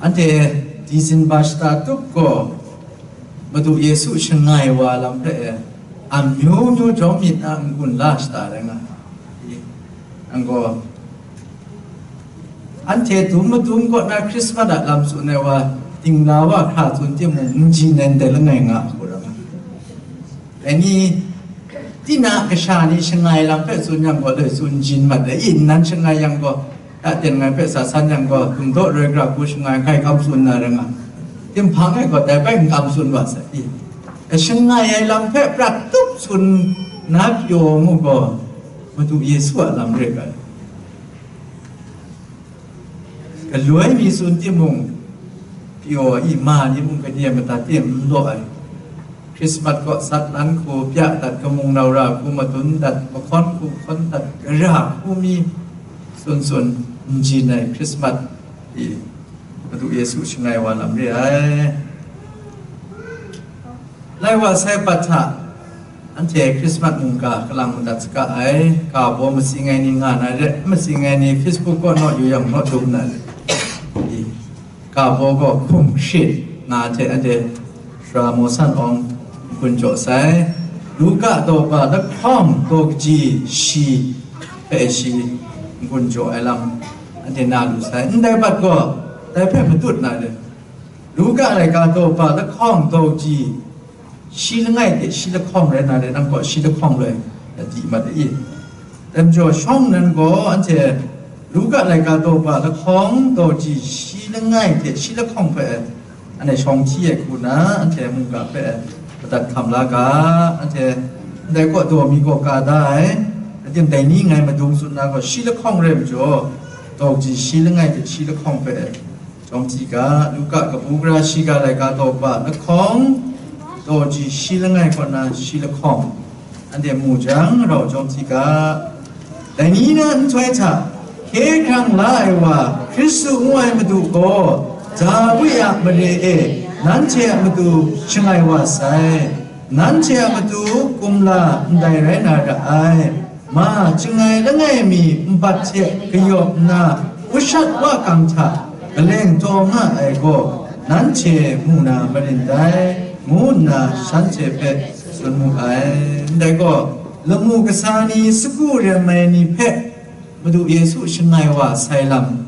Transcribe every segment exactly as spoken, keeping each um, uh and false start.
Anhte Dizinba shata tup gaw, Madu Yesu shangai wa lam hpe e, amyu myu jawm myit na n-gun la shata rai nga ai. Nang gaw, anhte dum madum kaw na Hkrismat a lam tsun ai wa, dingla wa hkra tsun timung, n jin ai ndai langai nga hku rai nga. Dai ni, tinang kasha ni shangai lam hpe tsun yang gaw, loi tsun jin mat ai, i nnan shangai yang gaw, ya ten ngai hpe sa san yang gaw, gumdaw roi gra hku shangai hkai kam tsun na rai nga. Tinghpang e gaw, dai bai n kam tsun wa sai, i. Shangai ai lam hpe prat tup tsun na pyaw mu gaw, Madu Yesu a lam rai ai. Galoi mi tsun timung, pyaw i ma ni mung, kade madat e n law ai. Hkrismat kaw sat nan hku pya dat, kamung nau ra hku madun dat, mahkawn hku hkawn dat, gara hku mi tsun tsun n jin ai Hkrismat i Madu Yesu shangai wa lam re ai. Lai wa sai pat hta, anhte Hkrismat mungga kalang madat saga ai, ga baw matsing ai ni nga na re, matsing ai ni Facebook kaw naw yu yang naw dum na re. I, ga baw gaw hkum hkrit nga hte anhte Sara Mawsan Awng n-gun jaw sai, Luka daw ba lahkawng daw kaji shi hpe shi n-gun jaw ai lam anhte na lu sai, ndai bat gaw dai hpe matut na re. Luka laika daw ba lahkawng daw kaji shi langai hte shi lahkawng rai na re, nang gaw shi lahkawng loi na di mat ai. Dai majaw shawng nnan gaw anhte Luka laika daw ba lahkawng daw kaji shi langai hte shi lahkawng hpe anhte shawng hti ai hku na, anhte mungga hpe madat hkam la ga, anhte ndai kaw daw mi gaw ka da ai, ating dai ni ngai madung tsun na gaw shi lahkawng rai majaw, daw kaji shi langai hte shi lahkawng hpe jawm hti ga, Luka kabu gara shiga laika daw ba lahkawng, daw kaji shi langai kaw na shi lahkawng, anhte mu jang, rau jawm hti ga. Dai ni na nhtoi hta, hkye hkrang la ai wa, Hkristu ngu ai Madu gaw, Dawi a mare e, nanhte a matu shangai wa sai. Nanhte a matu kumla ndai rai na ra ai. Ma, chyangai langai mi nbat hte kayawp nna, ushat wakang hta kaleng taw nga ai gaw, nanhte mu na marin dai, ngu nna shanhte hpe tsun mu ai. Ndai gaw, lamu kasa ni sagu rem ai ni hpe Madu Yesu shangai wa sai lam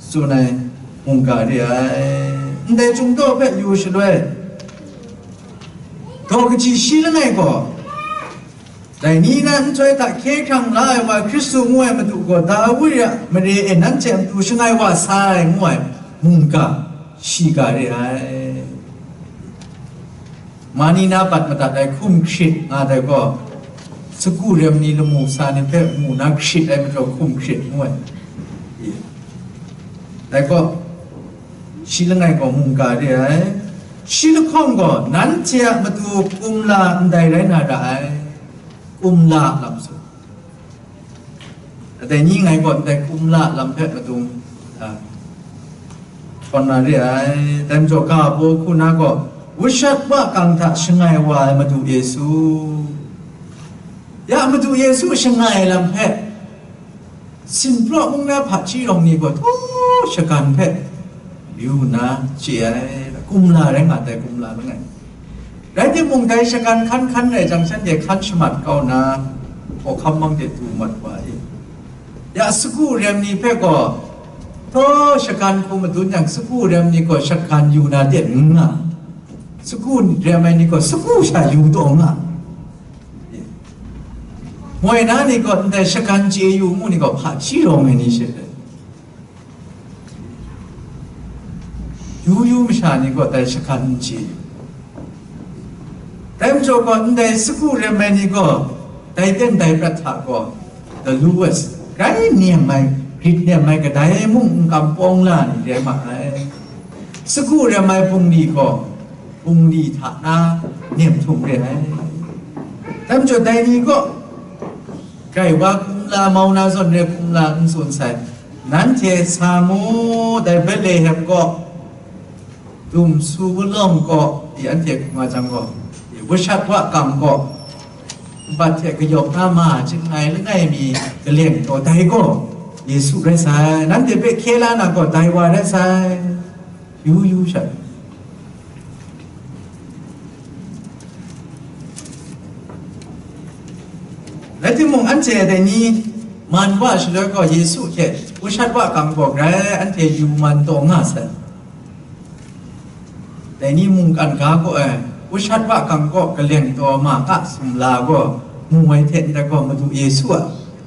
tsun ai mungga re ai. Ndai Chyum daw hpe yu shaloi, daw kaji shi langai gaw, dai ni na nhtoi hta hkye hkrang la ai wa Hkristu ngu ai Madu gaw, Dawi a mare e nanhte a matu shangai wa sai, ngu ai mungga shiga re ai. Mani na bat madat ai hkum hkrit nga dai gaw, sagu rem ni lamu sa ni hpe mu na hkrit ai majaw hkum hkrit ngu ai. Dai gaw, shi langai gaw mungga re ai. Shi lahkawng gaw nanhte a matu kumla ndai rai na ra ai. Kumla lam su. Dai ni ngai gaw ndai kumla lam hpe madung, a, htawn na re ai. Dai majaw ga baw hku na gaw, wushat wakang hta shangai wa ai Madu Yesu. Ya Madu Yesu shangai lam hpe, Sinpraw mung na hpaji rawng ni gaw, htaw shagan hpe yu nna chye ai, kumla rai nga tai, kumla langai. Rai timung, dai shagan hkan hkan rai jang, shanhte hkan shamat kau nna, hkawhkam mang de du mat wa i. Ya sagu rem ni hpe gaw, htaw shagan hku madun yang, sagu rem ni gaw shagan yu na de n nga, sagu rem ai ni gaw sagu sha yu taw nga. Moi na ni gaw ndai shagan chye yu ngu ni gaw hpaji rawng ai ni she ai. Yu yu masha ni gaw dai shagan n chye yu. Dai majaw gaw ndai sagu rem ai ni gaw dai ten dai prat hta gaw the lowest, grai nem ai, grit nem ai kadai mung n kam pawng la ni rai ma ai. Sagu rem ai bungli gaw bungli hta na nem htum re ai. Dai majaw dai ni gaw, grai wa kumla mau na zawn re kumla n tsun sai. Nanhte sa mu, dai Betlehem kaw, dumsu wulawng kaw, i anhte hkung nga jang gaw, i wushat wa kam kaw, nbat hte kayawp na ma chyangai langai mi kaleng taw dai gaw, Yesu rai sai. Nanhte hpe hkye la na gaw, dai wa rai sai. yu yu sha. Rai timung, anhte dai ni man wa shaloi gaw, Yesu hte ushat wa kang gaw grai anhte yu man taw nga sai. Dai ni mungkan ga gaw ai, ushat wa kang kaw kaleng taw ma ka sumla gaw, mu ai hte ndai gaw, Madu Yesu a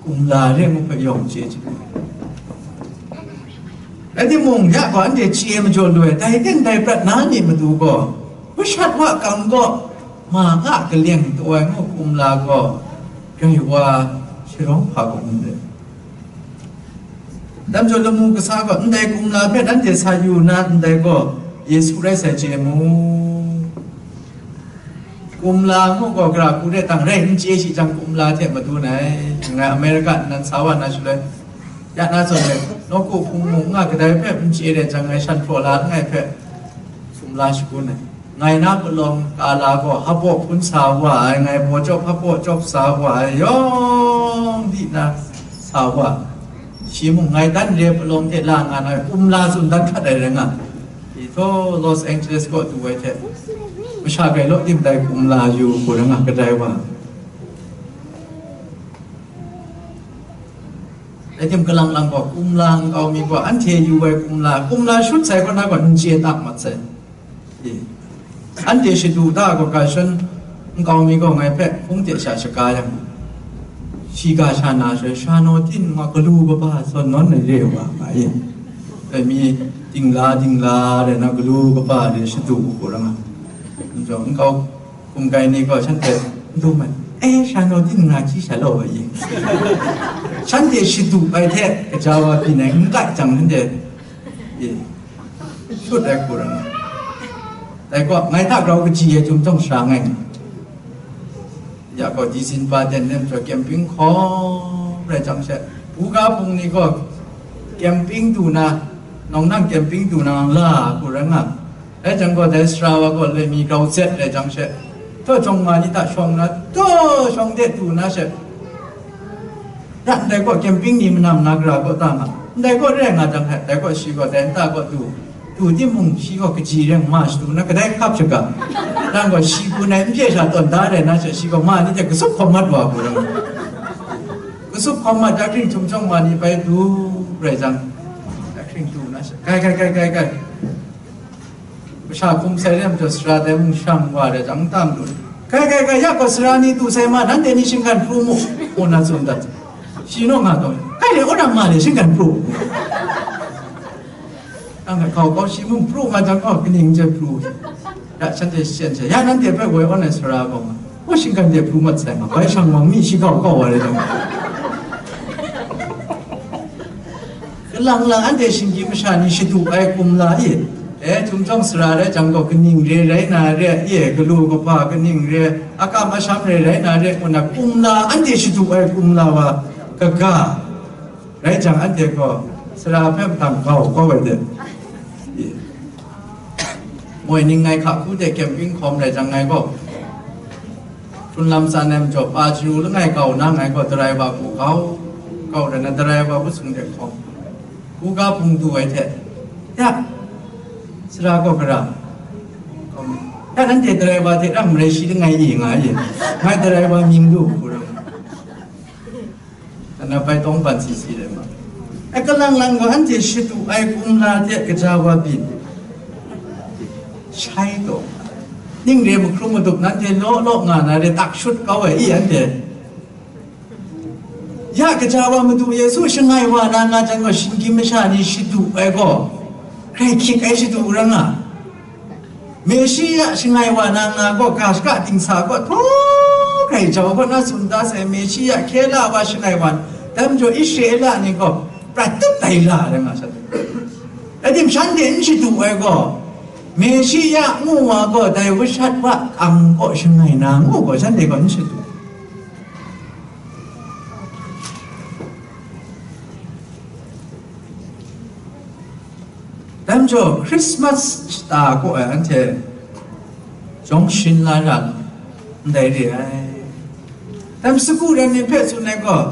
kumla re ngu hpe yawng chye chye. Rai timung, ya gaw anhte chye majaw lu ai, dai ten dai prat na ni matu gaw, ushat wa kang gaw, ma nga kaleng taw ai ngu kumla gaw, grai wa sharawng hpa gaw n rai. Dam jaw lamu kasa gaw, ndai kumla hpe nanhte sa yu na, ndai gaw Yesu rai sai chye mu. Kumla ngu gaw, gara hku re tang rai n chye shi jang, kumla hte madun ai. Ngai America nan sa wa na shaloi, ya na zawn ai, nawku hpung mung nga kadai hpe n chye re jang, ngai shan hpraw la langai hpe sumla shagun ai. Ngai na palawng kala gaw hpaw hpun sa wa ai, ngai baw chyawp hpaw chyawp sa wa ai, yawng di na sa wa. Shi mung ngai dan re palawng hte la nga na, kumla tsun dan hkrat ai rai nga. Htawt Los Angeles kaw du ai hte, masha grai law tim dai kumla yu hku rai nga kadai wa. Rai tim, kalang lang gaw, kumla nkau mi gaw, anhte yu ai kumla, kumla shut sai kaw na gaw, n chye tak mat sai. E, anhte shadu da gaw, ga shon nkau mi gaw, ngai hpe hpung de sha shaga yang, shi ga sha na shaloi, sha naw tin nga galu kaba zawn nawn ai re wa nga e. Dai mi dingla dingla rai na, galu kaba re shadu hku rai nga. Nkau Hkum kai ni gaw shanhte n dum ai, "E, sha naw din nga hkyi sha law ai i?" Shanhte shadu ai hte kaja wa byin ai n gai jang, shanhte, e, shut ai hku rai nga. Dai gaw, ngai hta grau kaji ai chyum jawng sara ngai nga. Ya gaw, dizin pa ten nem jaw camping hkawm rai jang she, buga hpung ni gaw camping du na, nawng nang camping du na la hku rai nga. Rai jang gaw, dai sara wa gaw lami grau zet rai jang she, htaw jawng ma ni hta shawng na, htaw shawng de du na she, ra ndai gaw camping ni manam na gara gaw ta nga, ndai gaw re nga jang hte, dai gaw shi gaw dai nta gaw du, du timung, shi gaw kaji reng ma shadu na kadai hkap shaga, nang gaw shi gun ai n pye sha tawn da rai na she, shi gaw ma ni hte kasup hkawm mat wa hku rai, kasup hkawm mat, dahkring hkyum jawng ma ni bai du rai jang, dahkring du na she, kai, kai, kai, kai, kai. Masha hkum sai re majaw, sara dai mung shang wa re jang, tam lu. Kai, kai, kai, ya gaw sara ni du sai ma, nanhte ni shinggan pru mu, ngu na tsun dat. Shi naw nga taw, kai re, aw na ma le shinggan pru. Nang hkau kau shi mung pru nga jang gaw, kaning je pru. Ya shanhte shen she, ya nanhte hpe woi aw na sara gaw nga. Wa shinggan de pru mat sai ma, bai shang wang mi shi kau kau wa rai jang. Kalang lang anhte shinggyim masha ni shadu ai kumla e, e, htum jawng sara rai jang gaw, kaning re rai na re, e, galu kaba kaning re, akam asham re rai na re, ngu na kumla, anhte shadu ai kumla wa kaga rai jang, anhte gaw sara hpe matang kau kau ai de. E. Moi ning ngai hka hku de camping hkawm rai jang, ngai gaw, hkrun lam tsan ai majaw, pa chyaru langai kau na, ngai gaw driver hku kau, kau rai na, driver hku sung de hkawm, buga hpung du ai hte, ya, sara gaw gara, ya, nanhte driver hte rang marai shi langai i nga i, ngai driver mying lu hku rai. Ana bai tawng ban si si rai ma. Ai kalang lang gaw, anhte shadu ai kumla hte kaja wa byin. Shai taw. Ning re mahkrum madup nanhte law law nga na re, tak shut kau ai i anhte. Ya kaja wa Madu Yesu shangai wa na nga jang gaw, shinggyim masha ni shadu ai gaw, grai hkyik ai shadu rai nga. Meshiya shangai wa na nga gaw, ga shaka dingsa gaw, htaw hkrai jau gaw na tsun da sai, Meshiya hkye la wa shangai wa, dai majaw Israela ni gaw prat tup ai la rai nga sha. Rai tim, shanhte n shadu ai gaw, Meshiya ngu wa gaw, dai washat wa kang kaw shangai na ngu gaw, shanhte gaw n shadu. Dai majaw, Christmas shata kaw ai anhte jawng shin la ra ndai re ai. Dai majaw, sagu ran ni hpe tsun ai gaw,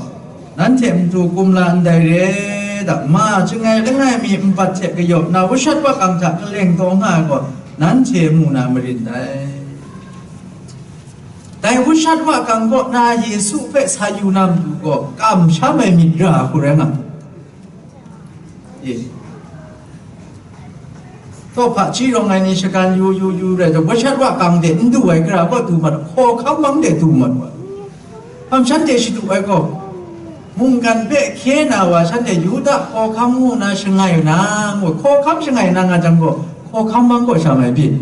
nanhte matu kumla ndai re. Da, ma chyangai langai mi nbat hte kayawp na, wushat wakang hta kaleng taw nga ai gaw, nanhte mu na marin dai. Dai wushat wakang kaw na Yesu hpe sa yu na matu gaw, kamsham ai myit ra hku rai nga. E. Tawhpa hti rawng ai ni shagan yu yu yu rai taw, wushat wakang de n du ai, gara kaw du mat, hkawhkam mang de du mat wa. Hpang shanhte shadu ai gaw, mungkan hpe hkye na wa shanhte Yuda hkawhkam ngu na shangai na, ngu, hkawhkam shangai na nga jang gaw, hkawhkam mang kaw sha mai byin.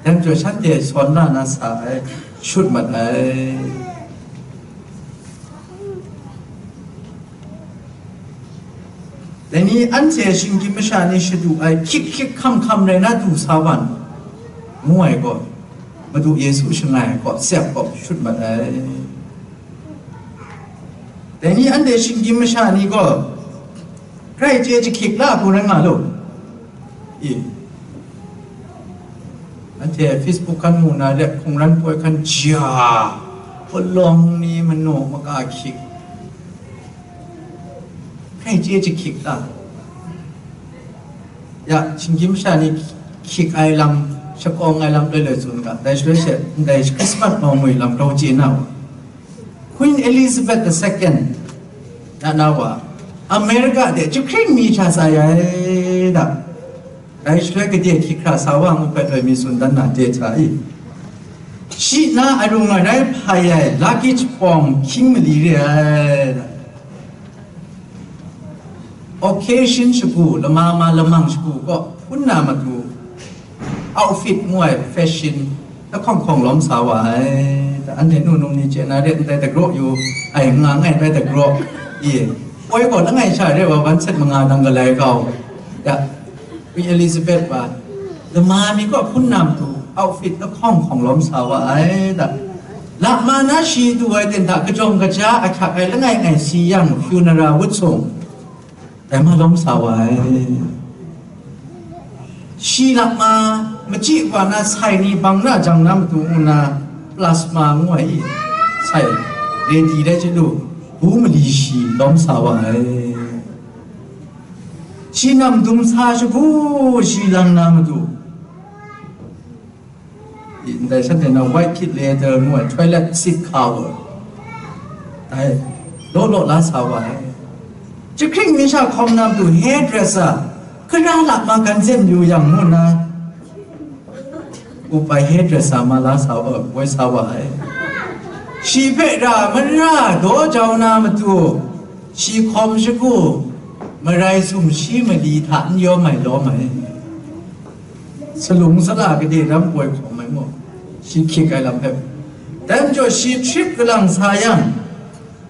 Dai majaw shanhte sawn la na sa ai, shut mat ai. Dai ni anhte shinggyim masha ni shadu ai, hkyik hkyik hkam hkam rai na du sa wa ngu ai gaw, Madu Yesu shangai ai kaw, sep kaw shut mat ai. Dai ni anhte shinggyim masha ni gaw, grai chye jahkyik la hku rai nga lu. I, anhte Facebook hkan mu na rep, hkungran poi hkan ja, palawng ni manu maka hkyik, hkai chye jahkyik ta? Ya, shinggyim masha ni hkyik ai lam, shakawng ai lam loi loi tsun ga, dai shaloi she, ndai Christmas nawng ngwi lam grau chye na wa, Queen Elizabeth the second, na na wa, America de jahkring mi hta sa ya ai da. Dai shaloi gade hkyik hkra sa wa ngu hpe loi mi tsun dan na de hta i? Shi na arung arai hpai ai luggage pawng hkying mali re ai. Occasion shagu, lama ma lamang shagu kaw hpun na matu, outfit ngu ai fashion lahkawng hkawng lawm sa wa ai. Anhte nu num ni chye na re, ndai dagraw yu ai nga ngai bai dagraw i, poi gaw langai sha re wa, wan set manga dang galai kau. Ya, Queen Elizabeth wa, lama mi kaw hpun na matu, outfit lahkawng hkawng lawm sa wa ai da. Lama na shi du ai ten hta kajawng kaja ahkyak ai langai ngai si yang, funeral wut sung, dai ma lawm sa wa ai. Shi lama machyi wa na sai ni bang na jang na matu ngu na, plasma ngu ai i, sai ready dai chyalu, bu mali shi lawm sa wa ai. Shi nam dum sa shagu shi lang na matu, i, ndai shanhte na white kit leather ngu ai toilet seat cover, dai law law la sa wa ai. Jahkring mi sha hkawm na matu hairdresser, gara lama gan zen yu yang ngu na, upai hairdresser ma la sa wa, woi sa wa ai. Shi hpe ra mara daw jau na matu, shi hkawm shagu, marai sumshi mali hta n yawm ai lawm ai. Salung sala gade ram poi hkawm ai mu, shi hkyik ai lam hpe. Dai majaw shi trip kalang sa yang,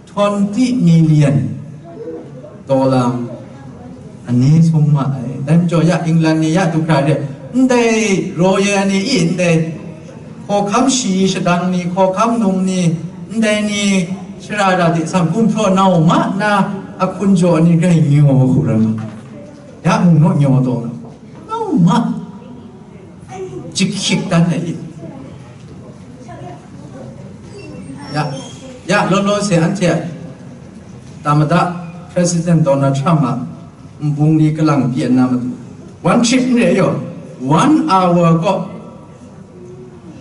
twenty million dollar ani sung ma ai. Dai majaw ya England ni ya du hkra de, ndai royal ni i, ndai hkawhkam shi shadang ni, hkawhkam num ni, ndai ni shara ra de sang gumhpraw nau ma na, ahkun jaw ni grai nyaw hku rai ma. Ya mung naw nyaw taw na, nau ma, jahkyik dan ai i. Ya, ya, law law se anhte a tamada President Donald Trump a nbung ni kalang pyi na matu, one trip n re yaw, one hour kaw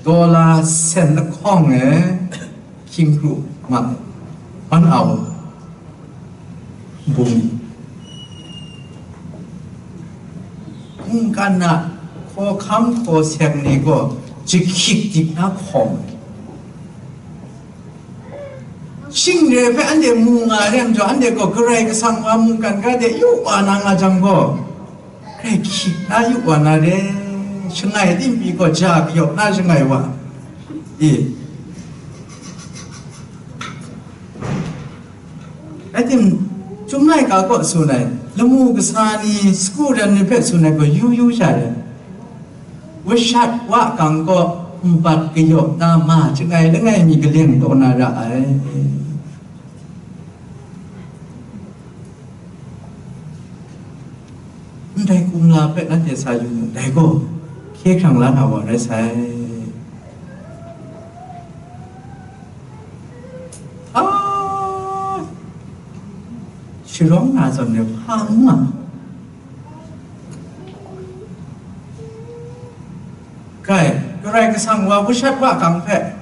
dollar sen lahkawng e hkying kru ma ai, one hour. Bung ni, mungkan a hkawhkam hkaw seng ni gaw jahkyik dik na hkawm ai. Shing re hpe anhte mu nga ai majaw, anhte gaw Karai Kasang wa mungkan ga de yu wa na nga jang gaw, grai hkyik na yu wa na re, shangai timpi gaw ja kayawp na shangai wa, e. Rai tim, Chyum laika kaw tsun ai, lamu kasa ni, sagu ran ni hpe tsun ai gaw yu yu sha ai. Washat wa kang kaw nbat kayawp na ma chyangai langai mi kaleng taw na ra ai. Ndai kumla hpe nanhte sa yu mu, dai gaw hkye hkrang la na wa rai sai. Ah, sharawng na zawn re hpa n nga. Kai, Karai Kasang wa, wushat wa kang hpe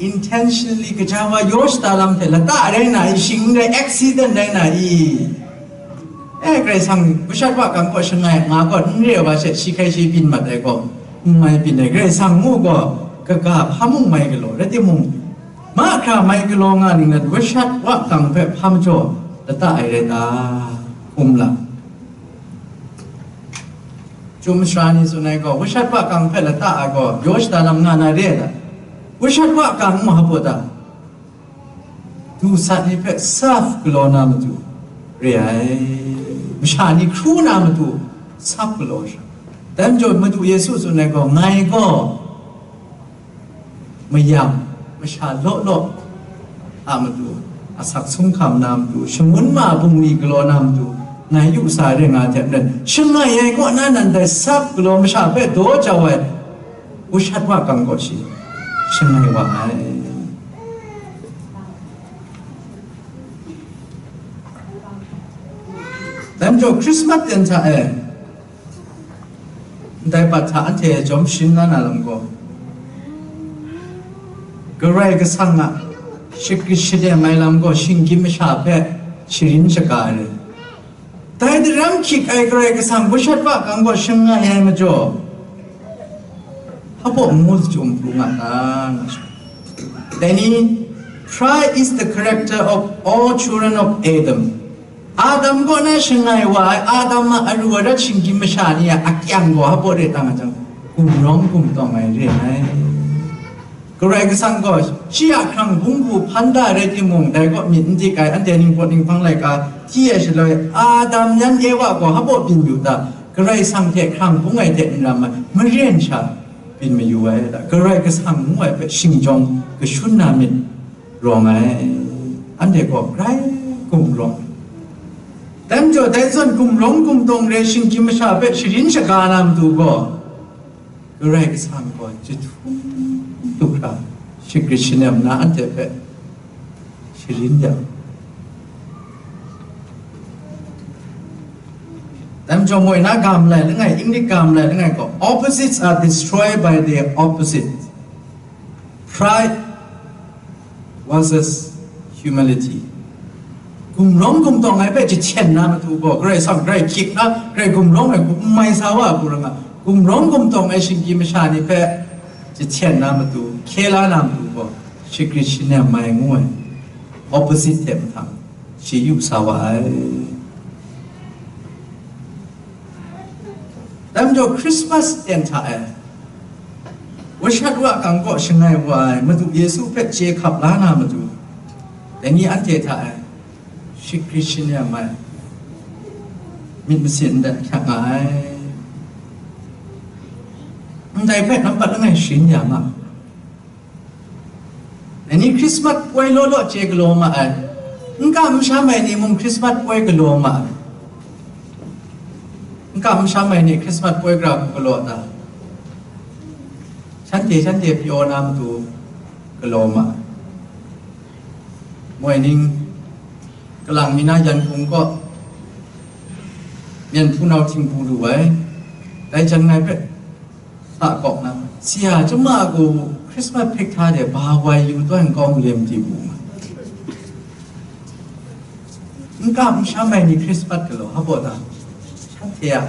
intentionally kaja wa yaw shada lam hte lata rai na i, shing n rai, accident rai na i? E, Karai Kasang wushat wa kang kaw shangai nga gaw n re ai wa she, shi hkai shi byin mat ai gaw, n mai byin ai. Karai Kasang ngu gaw, kaga hpa mung mai galaw, rai timung, mahkra mai galaw nga ningnan wushat wa kang hpe hpa majaw lata ai rai ta? Hkum la. Chyum mashara ni tsun ai gaw, wushat wa kang hpe lata ai gaw, yaw shada lam nga na re ai ta? Wushat wa kang mu hpa ta? Dusat ni hpe sap galaw na matu re ai, masha ni hkru na matu sap galaw sha. Dai majaw Madu Yesu tsun ai gaw, ngai gaw mayam, masha law law a matu, asak sung hkam na matu, shangun ma bungli galaw na matu, ngai yu sa re nga ai hte maren, shangai ai kaw na nan dai sap galaw masha hpe daw jau ai, wushat wa kang kaw shi shangai wa ai. Dai majaw Christmas ten hta e, ndai bat hta anhte jawm sharin la na lam gaw, Karai Kasang a shakrit shanem ai lam gaw shinggyim masha hpe sharin shaga ai rai. Dai daram hkyik ai Karai Kasang wushat wa kang gaw shangai ai majaw, hpa baw ngu jahtum pru nga ta, nga sha. Dai ni, pride is the character of all children of Adam. Adam kaw na shangai wa ai, Adam a aru arat shinggyim masha ni a akyang gaw hpa baw re tang a jang, gumrawng gumtawng ai re ai. Karai Kasang gaw shi a hkrang bungbu hpan da rai timung, dai kaw myit n dik ai, anhte ningpawt ninghpang laika hti ai shaloi, Adam yan Ewa gaw hpa baw byin yu ta? Karai Kasang hte hkrang bung ai hte n ram ai, maren sha byin mayu ai ta? Karai Kasang ngu ai hpe shingjawng kashun na myit rawng ai, anhte gaw grai gumrawng. Dai majaw, dai zawn gumrawng gumtawng re shinggyim masha hpe sharin shaga na matu gaw, Karai Kasang gaw jahtum du hkra shakrit shanem na anhte hpe sharin ya. Dai majaw moi na ga malai langai, English ga malai langai gaw, "Opposites are destroyed by their opposite. Pride versus humility." Gumrawng gumtawng ai hpe jahten na matu gaw, Karai Kasang, Karai hkyik na, Karai gumrawng ai hku n mai sa wa hku rai nga, gumrawng gumtawng ai shinggyim masha ni hpe jahten na matu, hkye la na matu gaw, shakrit shanem ai ngu ai, opposite hte mahtang shi yu sa wa ai. Dai majaw Christmas ten hta e, washat wa kang kaw shangai wa ai Madu Yesu hpe chye hkap la na matu, dai ni anhte hta e shakrit shanem ai myit masin ndai hkyak nga ai. Ndai hpe nampat langai sharin ya nga. Dai ni Christmas poi law law chye galaw ma ai. N kam n sham ai ni mung Christmas poi galaw ma ai. N kam n sham ai ni Christmas poi gara hku galaw ta? Shanhte shanhte pyaw na matu galaw ma ai. Moi ning, kalang mi na yan hpung kaw myen hpunau htingbu lu ai. Dai jan ngai hpe sa kawk na, "Sia, chyum a ku, Christmas hpik hta de ba wai yu tawn kawng lim di mu ma? N kam n sham ai ni Christmas galaw, hpa baw ta? Shanhte a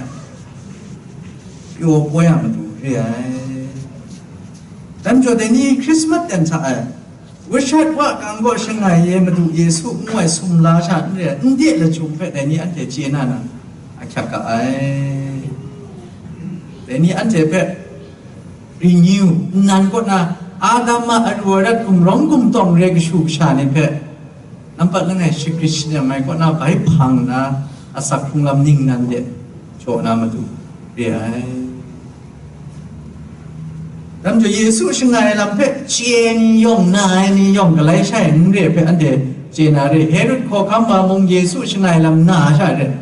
pyaw poi a matu re ai." Dan jaw dai ni Christmas ten hta ai, washat wa kang gaw shangai e Madu Yesu ngu ai sumla sha n re ai, n de lachyum hpe dai ni anhte chye na na ahkyak ga ai. Dai ni anhte hpe renew, nnan kaw na Adam a aru arat gumrawng gumtawng re kashu kasha ni hpe nampat langai shakrit shanem ai kaw na bai hpang nna, asak hkrung lam ningnan de jaw na matu re ai. Dan jaw Yesu shangai ai lam hpe chye ni yawng, na ai ni yawng, galai shai n re hpe anhte chye na re. Herod hkawhkam wa mung Yesu shangai lam na sha re,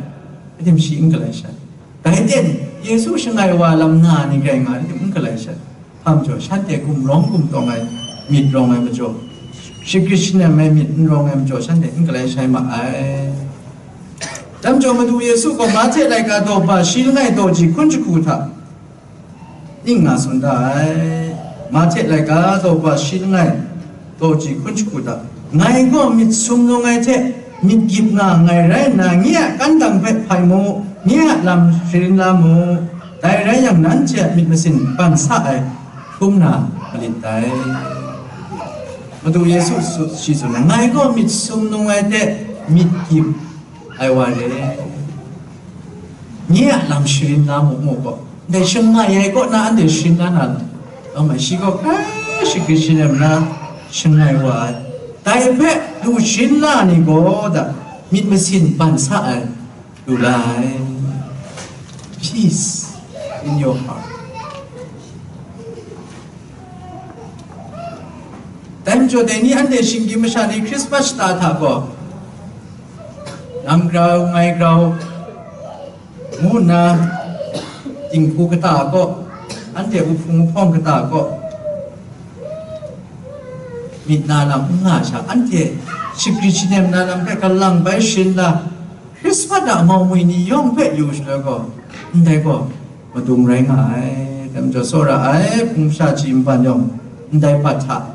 adim shi n galai shai. Dai ten, Yesu shangai wa lam na ni rai nga ai tim n galai shai. Hpa majaw, shanhte gumrawng gumtawng ai myit rawng ai majaw, shakrit shanem ai myit n rawng ai majaw, shanhte n galai shai ma ai. Dam jaw Madu Yesu gaw Mahte laika daw ba shi langai daw ji hkun jahku hta ning nga tsun da ai. Mahte laika daw ba shi langai daw ji hkun jahku hta, ngai gaw myit sum nung ai hte myit gyip nga nngai rai nna, nye a kandang hpe hpai mu, nye a lam sharin la mu, dai rai yang, nanhte a myit masin ban sa ai hkrum na malit dai. Madu Yesu su- shi tsun ai, ngai gaw myit sum nung ai hte myit gyip ai wa re, nye a lam sharin la mu mu gaw, ndai shangai ai kaw na anhte sharin la na, lam ai, shi gaw hkrai shagrit shanem na shangai wa ai. Dai hpe lu sharin la ni gaw da, myit masin ban sa ai lu la ai. Peace in your heart. Dai majaw dai ni anhte shinggyim masha ni Christmas shata hta gaw, nam grau, ngai grau, ngu nna, dinghku kata kaw, anhte uhpung uhpawng kata kaw, myit na lam n nga sha, anhte shagrit shanem na lam hpe galang bai sharin la, Christmas a mau mwi ni yawng hpe yu shaloi gaw, ndai gaw madung rai nga ai. Dai majaw, tsawra ai, hpung sha ji nban yawng, ndai bat hta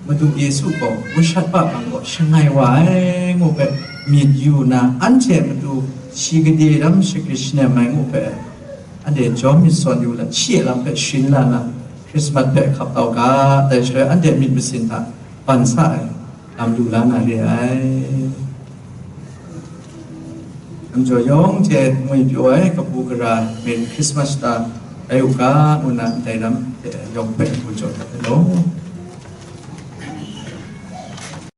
Madu Yesu gaw mashat pa hkang gaw shangai wa ai ngu hpe myit yu nna, anhte Madu shi gade ram shagrit shanem ai ngu hpe, anhte jawm myit sawn yu let, shi a lam hpe sharin la nna, Christmas hpe hkap tau ga, dai shaloi anhte myit masin hta ban sa ai lam lu la na re ai. Dai majaw yawng hte ngwi pyaw ai kabu gara Merry Christmas ta rai u ga, ngu nna ndai lam hte yawng hpe hku jaw dat ai law.